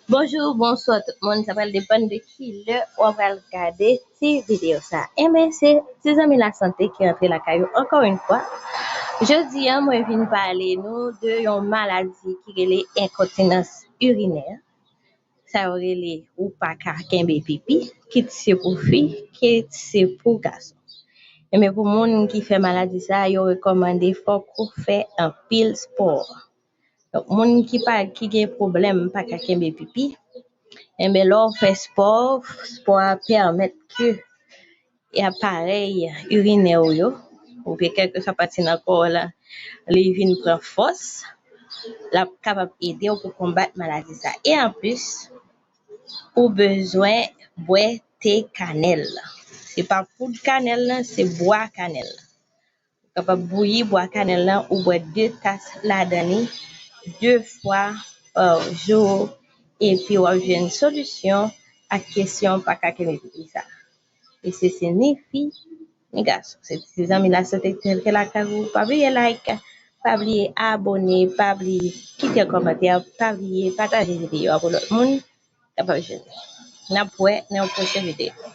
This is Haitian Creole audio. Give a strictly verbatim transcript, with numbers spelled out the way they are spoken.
Bonjou, bonswa tout moun. Sa pral depann de ki lè w pral gade ti videyo sa. Enben, se ti zanmi lasante ki rantre lakay ou ankò yon fwa. Jodi a, mwen vin pale nou de yon maladi ki rele enkontinans irinè. Sa yo rele ou pa ka kenbe pipi, kit se pou fi, kit se pou gason. Enben, pou moun ki fè maladi sa, yo rekòmande fòk ou fè anpil spò. Donk, moun ki pa, ki gen pwoblèm pa ka kenbe pipi, enben, lè w fè spò, spò a pèmèt ke aparèy irinè w yo, oubyen kèlkeswa pati nan kò w la, li vin pran fòs, l ap kapab ede w pou konbat maladi sa. E anplis, ou bezwen bwè te kanèl. Se pa poud kanèl nan, se bwa kanèl nan. Ou kapab bouyi bwa kanèl lan ou bwè de tas ladan li de fwa pa jou, epi w ap jwenn solisyon ak kesyon pa ka kenbe pipi sa. E se, se ni fi, ni gason. Se ti zanmi lasante ki te lakay ou. Pa bliye like, pa bliye abone, pa bliye kite kòmantè, pa bliye pataje videyo a pou lòt moun kapab jwenn li. N ap wè nan yon pwochen videyo.